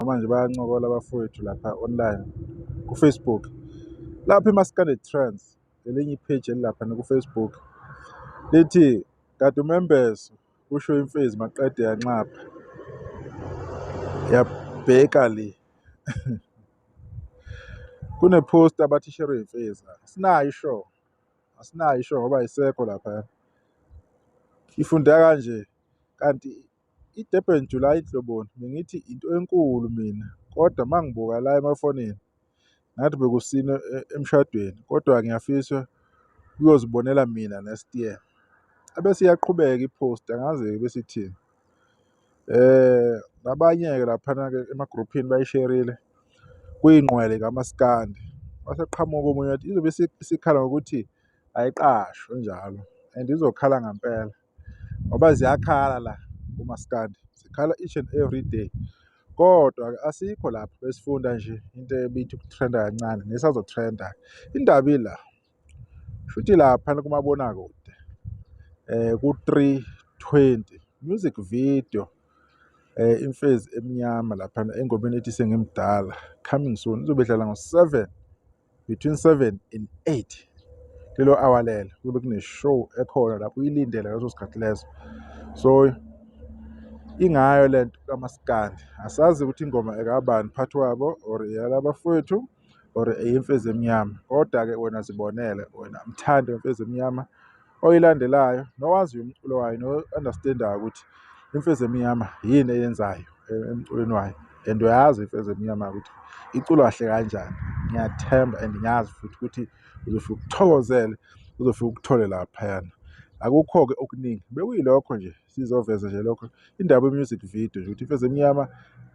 Manje bayancokola abafowethu lapha online ku-Facebook. Lapha eMaskandi Trends, elinye i-page elilapha ku-Facebook, lithi kade umembeso kusho imfezi maqede yanxapha yabheka le. Kune-post abathi isherwe imfezi la. Asinayo i-sure, asinayo i-sure ngoba ayisekho laphaya. Ifundeka kanje, kanti i-Durban July inhloboni bengithi into enkulu mina kodwa mangibuka la emafonini ngathi bekusinwa emshadweni kodwa ngiyafisa ukuyozibonela mina next year. Ebese iyaqhubeka i-post angazi-ke bese ithini. Nabanye-ke laphana-ke emagruphini bayisherile kuyingqwele kamaskandi. Wase qhamuka omunye wathi izobe isikhala ngokuthi ayiqashwe njalo and izokhala ngempela ngoba ziyakhala la kumaskandi, zikhala each and every day. Kodwa-ke asikho lapho besifunda nje into ebithi uku-trend-a kancane nesazo-trend-a. Indaba ila, shuthi laphana kumabonakude ku-3:20 music video Imfezi Emnyama laphana engomeni ethi Sengimdala coming soon izobe idlala ngo-7, between 7 and 8 lelo hour lelo kube kune-show ekhona lapho uyilindele ngaleso sikhathi leso. So ingayo lento kamaskandi, asazi ukuthi ingoma ekabani phakathi kwabo or eyalabafowethu or eyimfezi emnyama, kodwa-ke wena zibonele wena mthandi wemfezi emnyama oyilandelayo nowaziyo umculo wayo no-understand-ayo ukuthi imfezi emnyama yini eyenzayo emculweni wayo and uyazi imfezi emnyama ukuthi iculwa kahle kanjani. Ngiyathemba and ngiyazi futhi ukuthi uzofika ukuthokozele, uzofika ukuthole laphayana. Akukho-ke okuningi, bekuyilokho nje sizoveza nje lokho indaba ye-music video nje ukuthi imfezi emnyama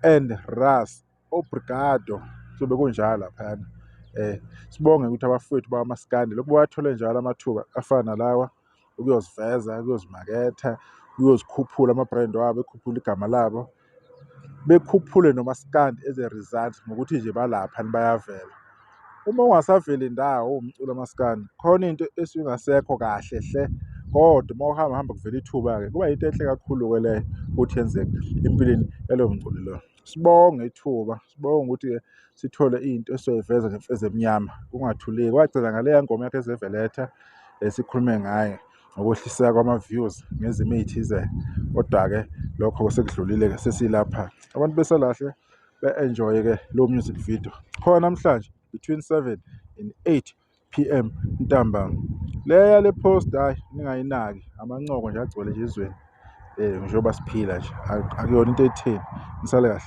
and Ras Obrigado kuzobe kunjalo laphayana. Sibonge ukuthi abafowethu bakamaskandi lokhu bawathole njalo amathuba afana nalawa ukuyoziveza, ukuyozimaketha, ukuyozikhuphula ama-brand wabo, ekhuphule igama labo, bekhuphule nomaskandi as a result ngokuthi nje balapha bayavela. Uma ungasaveli ndawo uwumculo kamaskandi khona into esuke ingasekho kahle hle, kodwa uma uhamba hamba kuvela ithuba-ke kuba yinto enhle kakhulu-ke leyo ukuthi yenzeke empilweni yalowo mculi loyo. Sibonge ithuba, sibonge ukuthi-ke sithole into esizoyiveza ngemfezi emnyama kungathuleki. Wagcina ngaleya ngoma yakhe ezeveletha esikhulume ngayo ngokwehliseka kwama-views ngezimo ey'thize, kodwa-ke lokho sekudlulile-ke sesilapha. Abantu besalahle be-enjoy-ke lowo music video khona namhlanje between 7 and 8 PM ntambama. Le yale post hhayi ningayinaki, amancoko nje agcwele nje ezweni njengoba siphila nje akuyona into etheni. Nisale kahle.